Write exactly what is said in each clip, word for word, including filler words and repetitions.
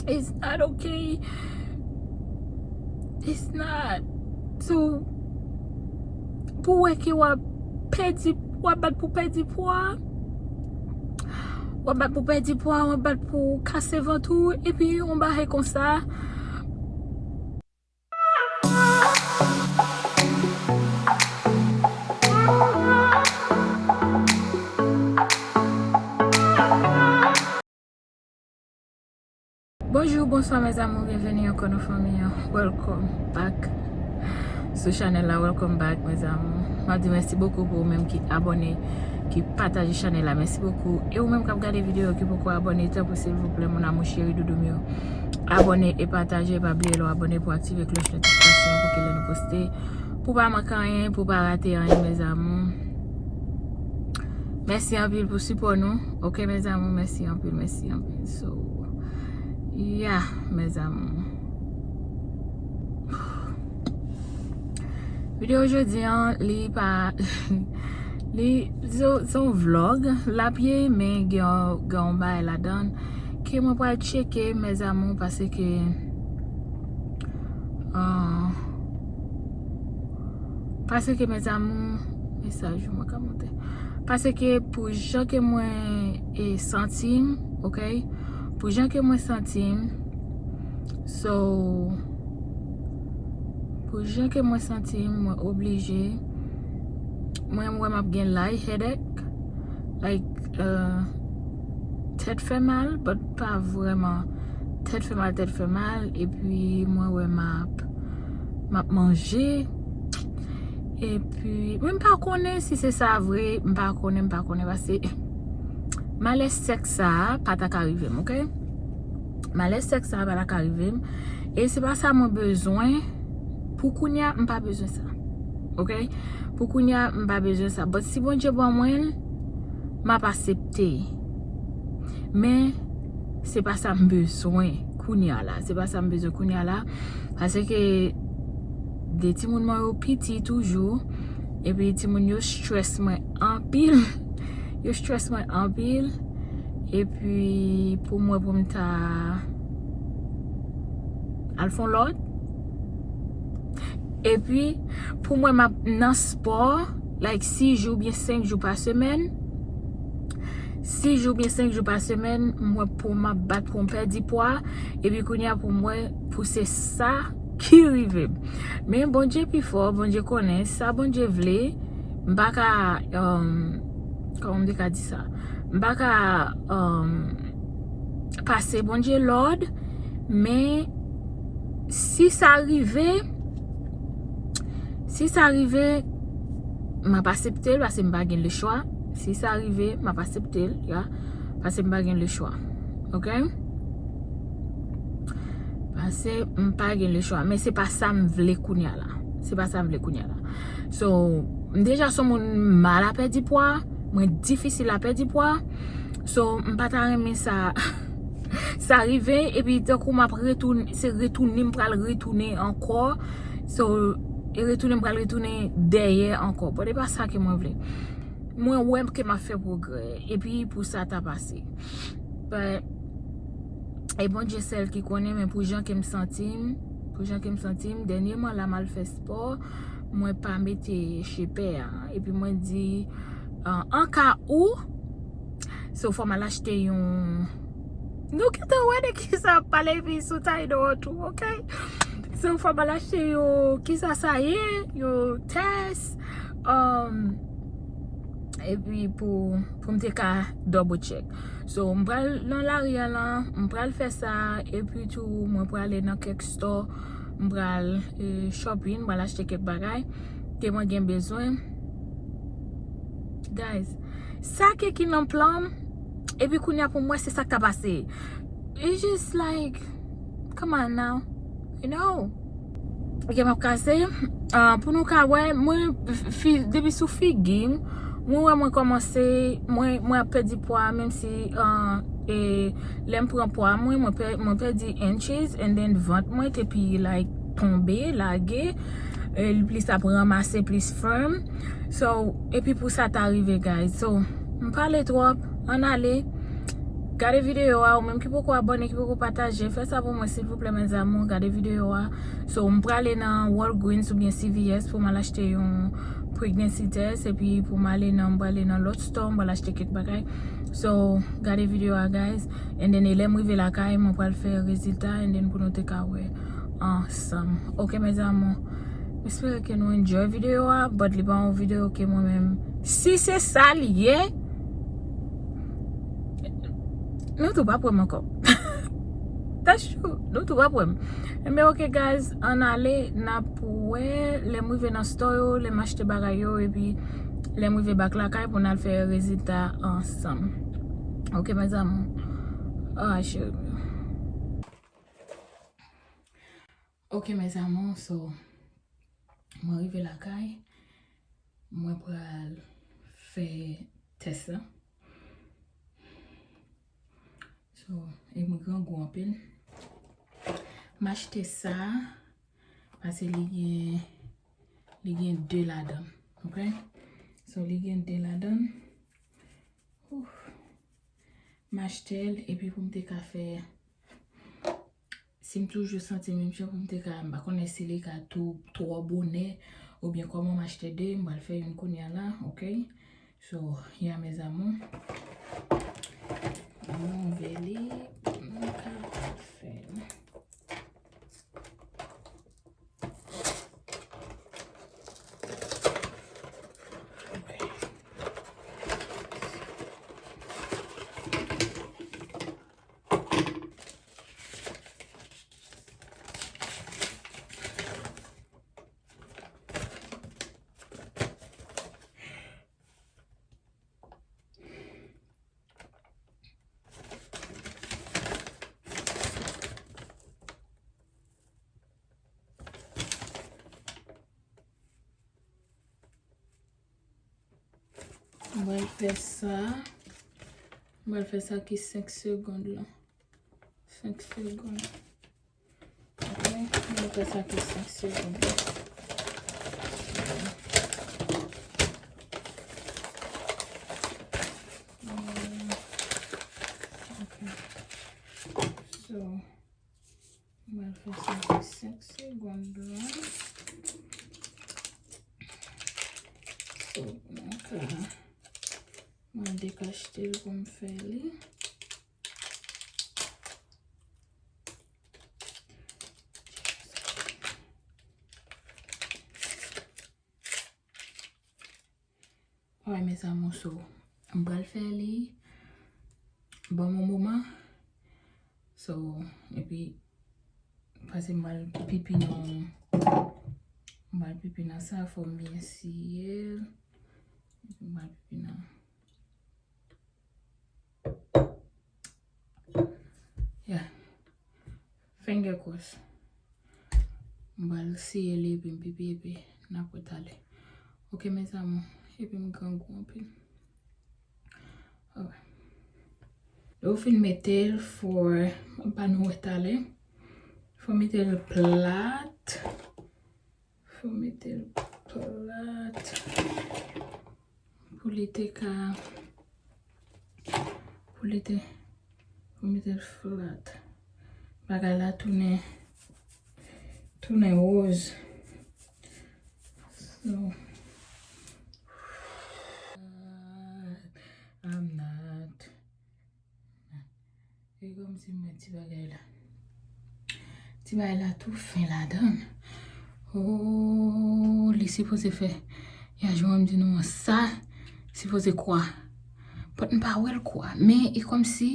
It's not okay. It's not. So, pou wè ke w ap pèdi, w ap bat pou pèdi pwa, w ap bat pou pèdi pwa, w ap bat pou kase vant ou, epi yon bagay konsa. Bonjou, bonswa, mes amours, byenveni ankò nan fanmi an. Welcome back sou chanèl la, welcome back, mes amours. M ap di mèsi bokou pou ou menm ki abòne, ki pataje chanèl la. Mèsi bokou. E ou menm k ap gade videyo ki poko abòne, tanpri, silvouplè, mon amour chéri, doudou m yo, abòne e pataje. Pa bliye lè w abòne pou aktive klòch notifikasyon pou ke lè nou poste, pou pa manke anyen, pou pa rate anyen, mes amours. Mèsi anpil pou sipò nou. Ok, mes amours, mèsi anpil, mèsi anpil. So, yeah, mes amours. Videyo jodi an, li pa, li, se se yon vlog l ap ye, men gen, gen yon bagay ladan l ke mwen pral tcheke, mes amours, paske, ah, paske, mes amours, mesaj ou mwen ka monte. Paske pou jan ke mwen, e, santi m, ok? Pou jan ke mwen santi m, so, pou jan ke mwen santi m, mwen oblije, mwen, mwen m ap gen light headache, like, uh, tèt fè mal, but pa vrèman tèt fè mal, tèt fè mal, epi mwen wè m ap, m ap manje, epi, men m pa konnen si se sa vre, m pa konnen, m pa konnen, paske malè sèks sa a pa ta ka rive m, ok? Malè sèks sa a pa ta ka rive m, e se pa sa mwen bezwen, pou kounye a, m pa bezwen sa, ok? Pou kounye a, m pa bezwen sa, but si Bondye ban mwen l, m ap aksepte. Men, se pa sa m bezwen kounye a la. Se pa sa m bezwen kounye a la. Paske de timoun mwen yo piti toujou. Epi timoun yo stress mwen anpil. Yo stress mwen anpil. Epi pou mwen, pou m ta al fè yon lòt. Epi, pou mwen, m ap nan spò, like, sis jou oubyen senk jou pa semèn. Sis jou oubyen senk jou pa semèn, mwen pou m ap bat pou m pèdi pwa. Epi kounye a pou mwen, pou se sa ki rive m. Men Bondye pi fò, Bondye konnen, sa Bondye vle, m pa ka, um, kòman m te ka di sa? M pa ka, um, pase Bondye lòd, men si sa rive, si sa rive, m ap aksepte l, paske m pa gen lechwa. Si sa rive, m ap aksepte l, ya, paske m pa gen lechwa. Ok? Paske m pa gen lechwa. Men se pa sa m vle kounye a la. Se pa sa m vle kounye a la. So, m deja se yon moun mal a pèdi pwa. Mwen difisil a pèdi pwa. So, m pa ta renmen sa, sa rive. Epi, tankou m ap retounen, se retounen, m pral retounen ankò. So, e retounen, m pral retounen dèyè ankò. Bon, e pa sa ke mwen vle. Mwen wè ke m ap fè pwogrè. Epi, pou sa ta pase. But, e Bondye sèl ki konnen, men pou jan ke m santi m, pou jan ke m santi m, dènyèman la m al fè spò, mwen pa mete chepè a. Epi mwen di, ah, an ka ou, so fò m al achte yon, nou gentan wè de kisa m pale epi sou tay do tou, ok? So fò m al achte yon, kisa sa ye, yon tès, um, epi pou, pou m te ka double check. So, m pral nan lari a la, m pral fè sa, epi tou, mwen prale nan kèk store, m pral, eh, shopping, m pral achte kèk bagay ke mwen gen bezwen. Guys, sa ke ki nan plan m, epi kounye a pou mwen, se sa k ta pase. It's just like, come on now, you know? Ok, m ap kase. Ah, pou nou ka wè, mwen, fi, depi sou figi m, mwen wè mwen kòmanse, mwen, mwen ap pèdi pwa, menm si, ah, e, lè m pran pwa mwen, mwen pè-, mwen pèdi inches, and then vant mwen te pi, like, tonbe, lage, e, li plis ap ranmase plis firm. So, epi pou sa ta rive, guys. So, m pale twòp, ann ale. Gade videyo a, ou menm ki poko abòne, ki poko pataje, fè sa pou mwen silvouplè, mes amours, gade videyo a. So, m prale nan Walgreens oubyen C V S pou m al achte yon pregnancy test, epi pou m ale nan, m prale nan lòt store, m pral achte kèk bagay. So, gade videyo a, guys. And then, e lè m rive lakay, mwen pral fè rezilta, and then pou nou te ka wè ansanm. Ok, mes amours. M espere ke nou enjoy videyo a, but li pa yon videyo ke mwen menm. Si se sa li ye, nou tou p ap wè m ankò. That's true. Nou tou p ap wè m. Enben, ok, guys, ann ale, n ap wè lè m rive nan store yo, lè m achte bagay yo, epi lè m rive back lakay pou n al fè rezilta ansanm. Ok, mes amours. Alright, cheri. Ok, mes amours, so, mwen rive lakay, mwen pral fè tès la. So, e mwen grangou anpil. M achte sa, paske li gen, li gen de ladan, ok? So, li gen de ladan. Ouf. M achte l, epi pou m te ka fè, si m toujou santi menm jan pou m te ka, m pa konnen si li ka tou twò bonè, oubyen kòman m achte de, m pral fè youn kounye a la, ok? So, ya, mes amours. Ann ouvè li, pou nou kapab fè l. Mwen fè sa. Mwen fè sa ki senk segonn lan. Senk segonn. Ok, mwen fè sa ki senk segonn lan. Hmm, ok. So, mwen fè sa pou senk segonn lan. So, mwen ka, mwen dekachte l pou m fè li. Alright, mes amours, so, m pral fè li. Ban m yon moman. So, epi, pase m pral pipi nan, m pral pipi nan sa, fò m byen siye l. Epi m pral pipi nan. Yeah. Finger cross. M pral siye li epi m pipi epi n ap wè talè. Ok, mes amours. Epi m grangou anpil. Alright. Lè w fin mete l, fò, m pa nou wè talè. Fò mete l plat. Fò mete l plat. Pou li te ka, pou li te, pou mete l flat. Bagay la tounen, tounen woz. So, I'm not. E kòmsi m wè ti bagay la. Ti bagay la tou fen ladan l. Oh, li sipoze fè. Ya, jan m di nou an, sa sipoze kwa. But m pa wè l kwa. Men e kòmsi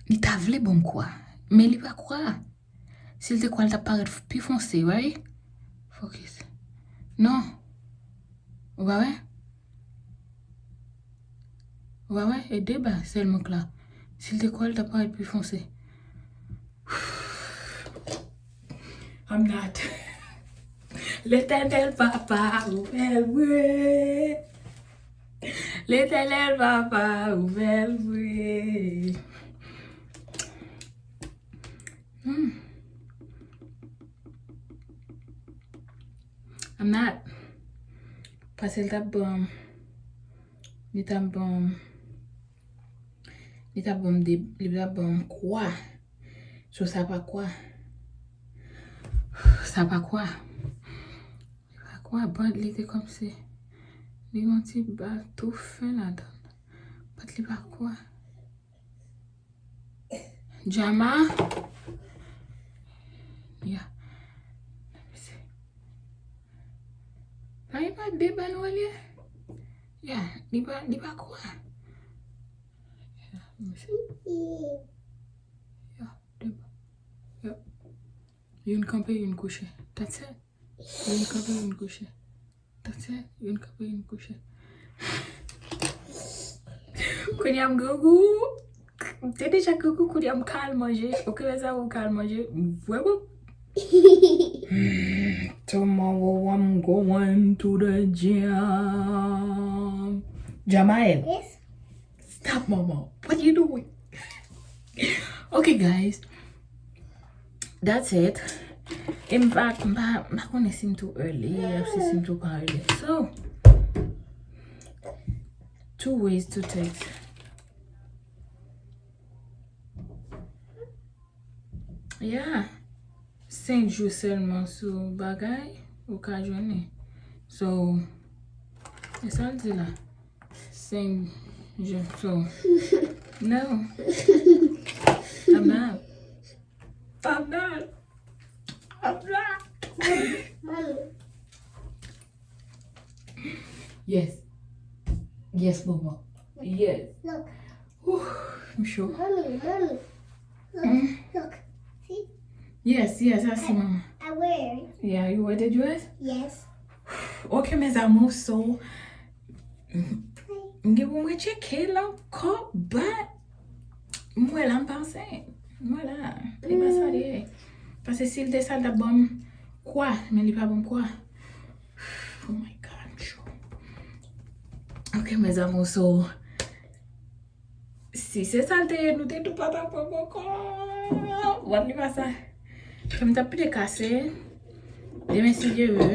li ta vle ban m kwa. Men li pa kwa. Si l te kwa, l t ap parèt pi fonse, right? Focus. Non. Ou pa wè? Ou pa wè? E de ba sèlman k la. Si l te kwa, l t ap parèt pi fonse. I'm not. Letènèl papa, ouvè l vre. Letènèl papa, ouvè l vre. Hmm. I'm not. Paske l t ap ban m, li t ap ban m, Li t ap ban m de, li t ap ban m kwa. So, sa pa kwa. Sa pa kwa. Li pa kwa, but li te kòmsi li yon ti bal tou fen ladan. But li pa kwa. Jama. Yeah. Let me see. Pa, li pa de bal wè li ye? Yeah, li pa, li pa kwa. Yeah, let me see. Yeah, de bal. Yeah. Youn kanpe, youn kouche. That's it. Youn kanpe, youn kouche. That's it. Youn kanpe, youn kouche. Kounye a m grangou. M te deja grangou, kounye a m ka al manje. Ok, mezanmi, m ka al manje. M vrèman. Hmm, tomorrow I'm going to the gym. Jamael. Yes. Stop, mama. What you doing? Okay, guys. That's it. E m pa, m pa, m pa konnen si m too early, si m too pa early. So, two ways to text. Yeah. Senk jou sèlman sou bagay, ou ka jwenn li. So, e sa l di la. Senk jou. So, no. I'm not. I'm not. I'm not. Mommy. Yes. Yes, mama. Yes. Look. Whew, m cho. Mommy, mommy. Look. Hmm? Look. See? Yes, yes, I see, mama. I wear it. Yeah, you wear the dress? Yes. Ok, mes amours, so, m gen pou mwen tcheke l ankò, but m wè la, m pa ansent. M wè la, li pa sa li ye. Paske si l te sa, l t ap ban m kwa, men li pa ban m kwa. Oh my God, m cho. Ok, mes amours, so, si se sa l te ye, nou te tou pa t ap pran ankò. Wap li pa sa. Kè m t ap pile kase. Demen si Dye vle.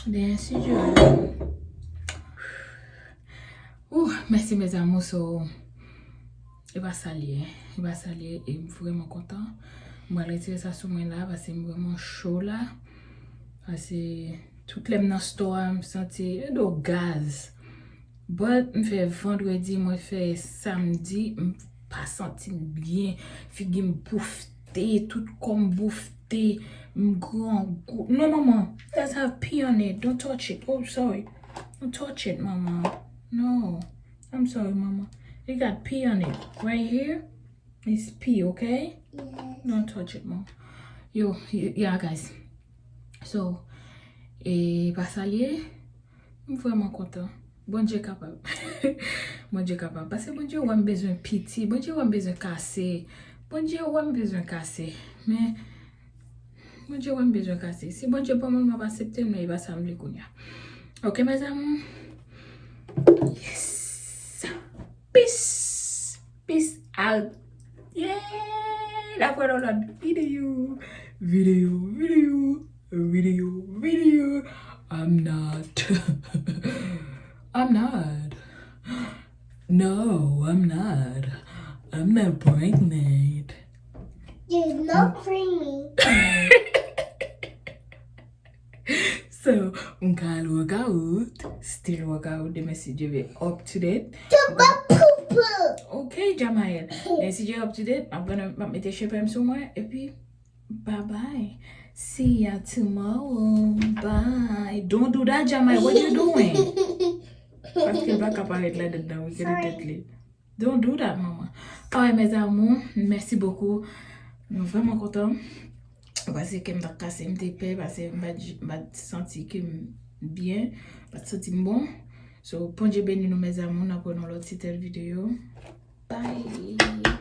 Demen si Dye vle. Ouh, mèsi mes amours, so, e pa sa l ye. E pa sa l ye, e m vrèman kontan. M pral retire sa sou mwen la, paske m vrèman cho la. Paske tout lè m nan store a, m santi, e do gaz. But m fè vandredi, mwen fè samdi, m pa santi m byen. Figi m boufte, tout kò m boufte, m grangou. Non, mama, that's have pee on it. Don't touch it. Oh, sorry. Don't touch it, mama. No. I'm sorry, mama. It got pee on it. Right here. It's pee, okay? Yes. Don't touch it, mom. Yo, y- yeah, guys. So, e pa sa l ye. M vrèman kontan. Bondye kapab. Bondye kapab. Paske Bondye wè m bezwen piti. Bondye wè m bezwen kase. Bondye wè m bezwen kase. Men, Bondye wè m bezwen kase. Si Bondye pa mwen, m ap aksepte l, men e pa sa m vle kounye a. Ok, mes amours? Yes. Peace. Peace out. Yeah. N ap wè nan lòt videyo. Videyo, videyo, videyo, videyo. I'm not. I'm not. No, I'm not. I'm not pregnant. There's no pregnant. So, m ka al workout. Still workout. Demen si Dye vle, up to date. To my poo-poo. Ok, Jamael. Demen si Dye up to date, m ap gonna, m ap mete cheve m sou mwen. Epi, bye bye. See ya tomorrow. Bye. Don't do that, Jamael. What you doing? Paske l pa ka parèt ladan nan, wi, gade tèt li. Don't do that, mama. Alright, mes amours, mèsi bokou. Nou vrèman kontan. Paske kè m t ap kase, m te pè, paske m pa t, m pa t santi ke m byen, m pa t santi m bon. So, Bondye beni nou, mes amours, n ap wè nan lòt ti tèl videyo. Bye.